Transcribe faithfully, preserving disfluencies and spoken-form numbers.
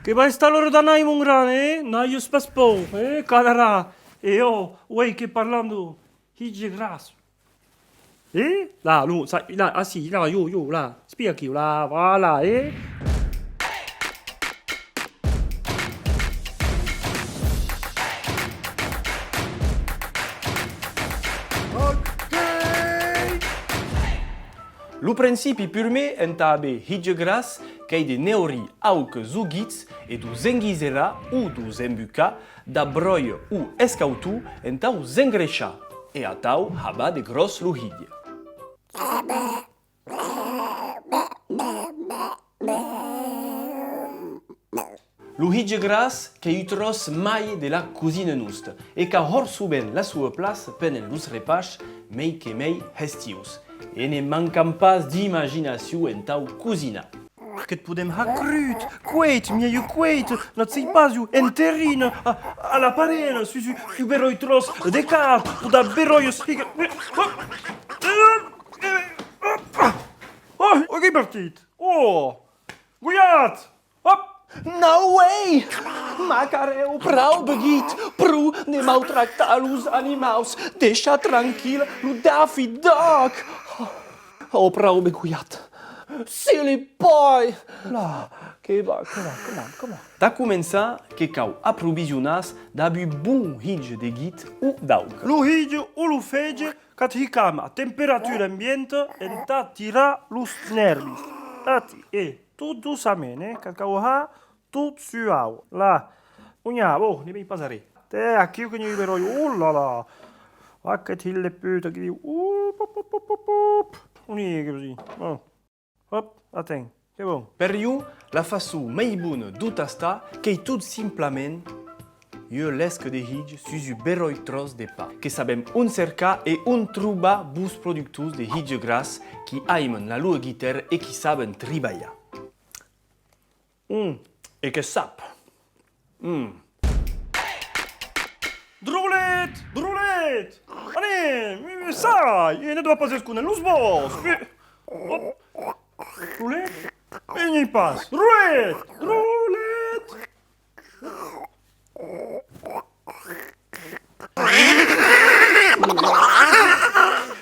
Que va estar l'ora d'anar, mon gran, eh? N'aias pas paur, eh? Cadarà. E ò, uei que parlam de hitge gras. Eh? Là, lo, ça, là, assis, là, jo, jo, là. Espia aquiu, là, voilà, eh? Ok! Lo principi purmèr entà aver hitge gras qu'ei de neurir auques o guits e d'os enguiserar o d'os embucar dab bròi o escautor entà os engreixar e atau habar de gròs lo hitge. Lo hitge gras qu'ei un tròç mai de la cosina nosta e qu'a hòrt sovent la soa plaça pendent los repairs, mei que mei hestius. E ne mancam pas d'imaginacion entau cosinar. Que't podem har crut, cueit, mielhs cueit, n'at sei pas jo, en terrina, a, a la parena, sus un, un beròi tròç de carn, o dab beròi espiga. Oh, qu'ei partit! Oh! Gojat! Hop! No way! Macarèu, prau begut, pro de mautractar los animaus, deisha tranquil lo Daffy Duck! Oh, prau begojat! Silly boy! Là, que va, que va, come on, come on. Tà començar, que cau aprovisionar-se dab un bon hitge de guit o d'auca. Lo hitge o lo fetge, qu'at hicam a temperatura ambienta entà tirar los nèrvis. Tati, e tot doçament, eh, qu'at cau har tot suau. Là. Onha, bon, ne vei pas arré. Tè, aquiu que n'i a un beròi. Oh là là. Ah, que't hilh de puta, aquiu. Up, up, up, up, up, up. On i é, que vesi? Bon. Hop, aten, que bon. Per jo, la façon mei bona d'o tastar qu'ei tot simplament ua lesca de hitge sus un beròi tròç de pan. Que sabem on cercar e on trobar bons productors de hitge gras qui aiman la lor guitèra e qui saben tribalhar. Mm, e que sap. Mm. Drolet! Drolet! Anem! Sai! E ne doi pas escóner los bòs! Hop! Drolet? E n'i ei pas! Drolet! Drolet!